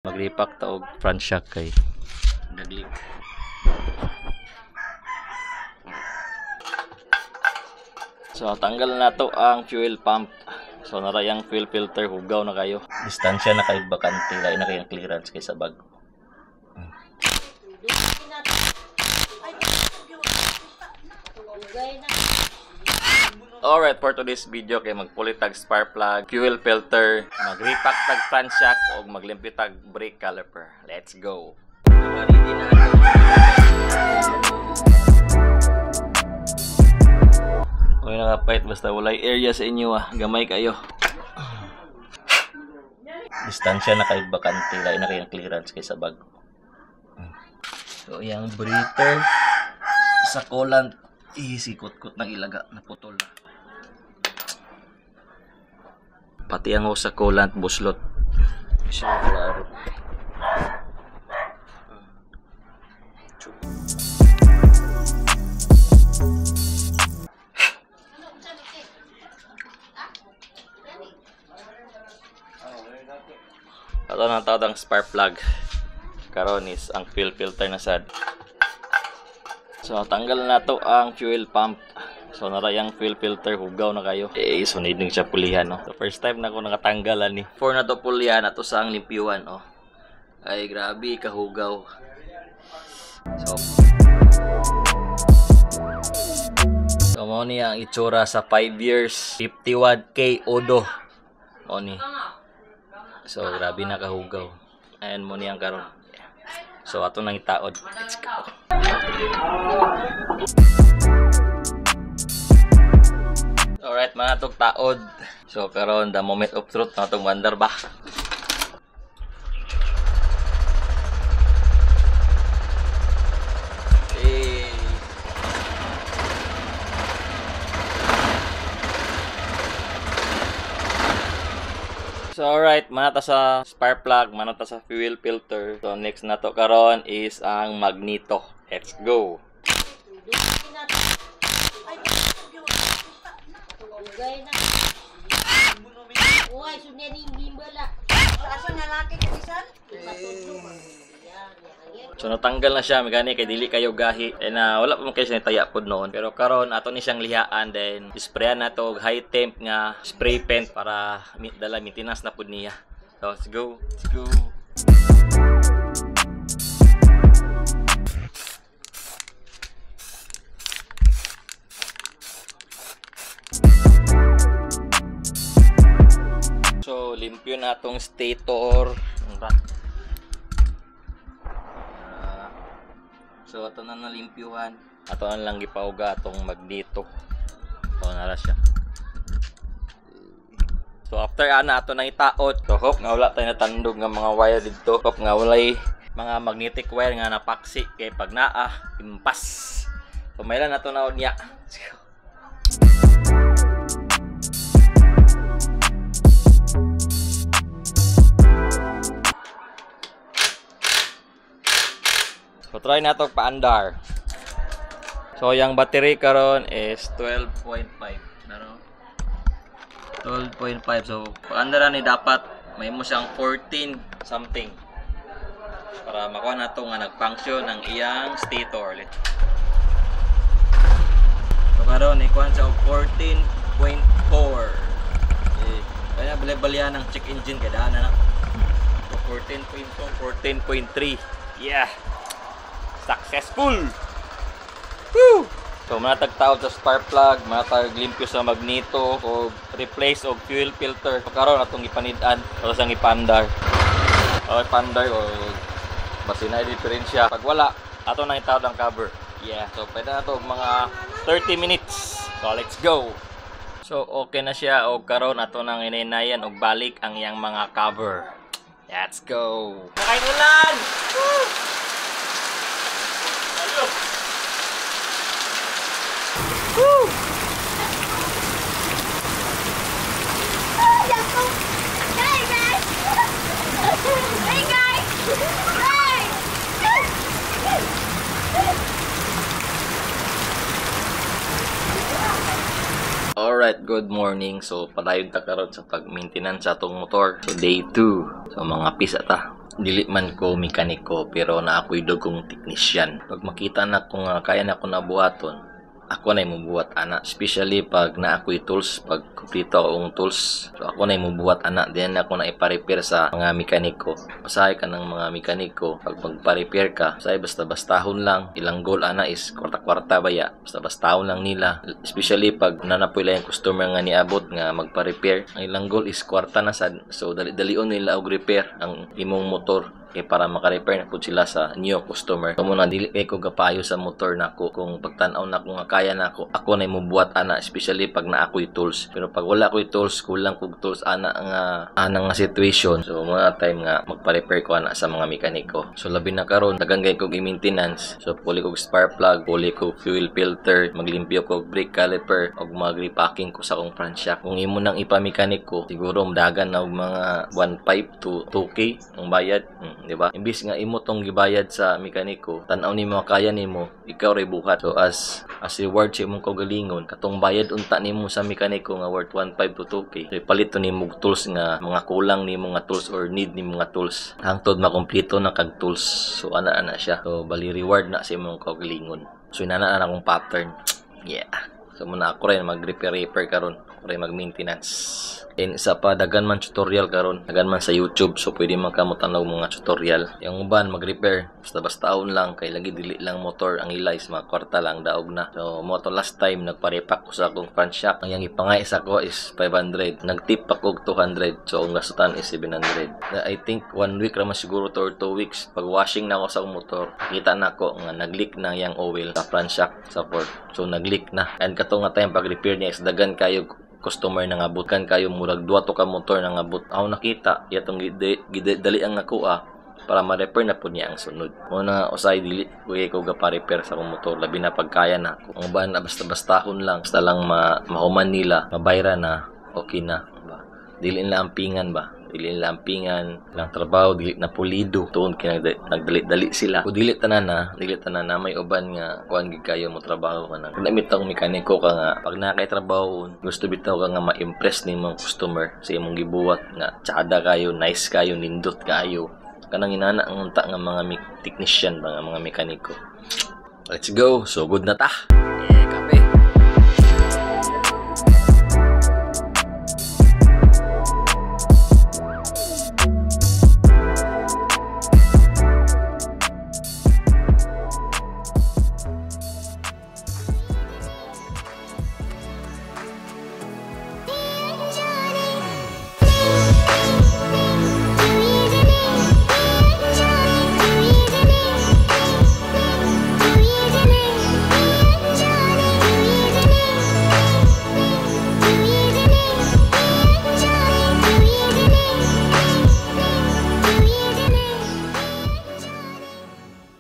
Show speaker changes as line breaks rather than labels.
Magripak ta og front shock kay naglik. So tanggal na to ang fuel pump. So narayang fuel filter, hugaw na kayo. Distansya na kayo bakante, lain na kayong clearance kaysa bago. Alright, for today's video kay magpulit tag spark plug, fuel filter, magripak tag front shock o maglimpyo tag brake caliper. Let's go. Okay, nakapait basta walay area sa inyo ah. Gamay kayo. Distansya na kayo bakante, lain na kayong clearance kaysa bago. So yang breather sa coolant, isikot-kot ng ilaga, naputol na. Pati ang sa coolant buslot. Siya klaro. Ato nang tawag ang spark plug. Karon is ang fuel filter na sad. So tanggal na to ang fuel pump. So narayang fuel filter, hugaw na kayo. Eh sunod ning siya pulihan, no. So first time na ako nakatanggal ani. For na to pulihan ato sa ang limpyuhan, oh. Ay grabe kahugaw. So mao ni ang itsura sa 5 years, 51K odo. Mao ni. So grabe na kahugaw. Ayan mo niyang karon. So ato nang itaod. Let's go. Alright mga tog taod. So karon the moment of truth na tong wonder ba. Hey. So alright, manata sa spark plug, manata sa fuel filter. So next na to karon is ang magneto. Let's go. So natanggal na siya, gani kay dili kayo gahi. And wala pa man kayo siya nitaya pod noon. Pero karon ato ni siyang lihaan, then sprayan na to og high temp nga spray paint para dala maintenance na pod niya. So let's go. Let's go. So limpyo na atong stator. So ato na nalimpyuhan. Ato na lang gipauga atong magneto. So nara siya. So after ana ato nang itaot. So hope nga wala tayo natandog nga mga wire didto. Hope nga walay mga magnetic wire nga napaksi kay pag naa impas. So may lang ato naon niya. Let's go. So try na itong paandar. So yung battery karon is 12.5. Pero 12.5. So paandaran ni dapat may mo siyang 14 something. Para makuha na ito nga nag-function ng iyang stator. So karon ikuha siya og 14.4. Eh, kaya bali-balian ng check engine kay daan na. So 14.2, 14.3. Yeah. Successful! Woo! So manatag taod sa spark plug, manatag limpyo sa magneto o replace og fuel filter. Karon atong ipanid-an para sang ipandar. O ipandar o basi na diferensya. Pag wala, ato nang itaod ang cover. Yeah. So pwede na to og mga 30 minutes. So let's go. So okay na siya og karon ato nang inainayan og balik ang iyang mga cover. Let's go. Makain ulan. Woo! Woo!
Hey guys! Hey guys! Hey!
Alright, Alright, good morning. So, padayon ta karon sa pag-maintenance sa atong motor. So, day 2. So, mga pisa ta. Dili man ko mekaniko, pero naa ko'y dugong technician. Pag makita na ko nga kaya na ko nabuhaton, ako na mubuhat ana, especially pag naa ko'y tools, pag kumpleto akong tools. So ako na mubuhat ana, then ako na ipa-repair sa mga mekaniko. Usahay ka ng mga mekaniko, pag magpa-repair ka, usahay basta-bastahon lang. Ilang goal ana is kwarta-kwarta baya, basta-bastahon lang nila, especially pag nanapoy lang yung customer nga niabot nga magpa-repair. Ang ilang goal is kwarta na sad, so dali-dalion nila og repair ang imong motor kay para maka-repair na pud sila sa new customer. So mao na dili kay ko gapayo sa motor nako. Kung pagtan-aw nako nga kaya nako, ako na mubuhat ana, especially pag naa ko'y tools. Pero pag wala ko'y tools, kulang kog tools ana nga situation. So mga time nga magpa-repair ko ana sa mga mekaniko. So labi na karon, dagan kay kog i-maintenance. So puli kog spark plug, puli kog fuel filter, maglimpyo kog brake caliper ug mag-repacking ko sa akong front shock. Kung imo nang ipa-mekaniko, siguro dagan na og mga 1.5 to 2K ang bayad, di ba? Imbis nga imo tong gibayad sa mekaniko, tan-aw nimo kaya nimo, ikaw ray buhat. So as reward sa imong kaugalingon, katong bayad unta nimo sa mekaniko nga worth 1.5 to 2K. So ipalit to nimo og tools nga mga kulang nimo nga tools or need nimo nga tools hangtod makumpleto na kag tools. So ana ana siya. So bali reward na sa imong kaugalingon. So inana na akong pattern. Yeah. So mao na ako rin mag-repair repair karon. Ako rin mag-maintenance. And isa pa, dagan man tutorial karon. Dagan man sa YouTube, so pwede man kamo tanaw mga tutorial. Yung uban mag-repair, basta bastaon lang kay lagi dili lang motor ang ila is mga kwarta lang, daog na. So mo to last time nagpa-repack ko sa akong front shock. Ang yang ipangay sa ko is 500. Nag-tip ako og 200. So ang gastutan is 700. I think one week ra man siguro to or 2 weeks, pag washing na ako sa akong motor, kita na ko nga nag-leak na yang oil sa front shock sa fork. So nag-leak na. And kato nga time pag-repair niya is dagan kayo customer na ngabot kan kayo, murag duha to ka motor na ngabot. Ako nakita iyatong dali ang nakuha para ma-repair na pud niya ang sunod. Mo na usay dili ko ga pa-repair sa akong motor, labi na pag kaya na ako. Ang uban na basta-bastahon lang, basta lang mahuman nila, mabayra na, okay na ba. Dili nila ampingan ba, dili nila ampingan lang trabaho, dili na pulido tuon kay nagdali-dali sila. O dili tanan na, may uban nga kuan gid kayo mo trabaho ka na. Kung bitawng mekaniko ka nga pag naa kay trabaho, gusto bitaw ka nga ma-impress nimo ang customer sa imong gibuhat nga tsada kayo, nice kayo, nindot kayo, kanang inana ang unta nga mga technician ba, nga mga mekaniko. Let's go, so good na ta, eh, kape.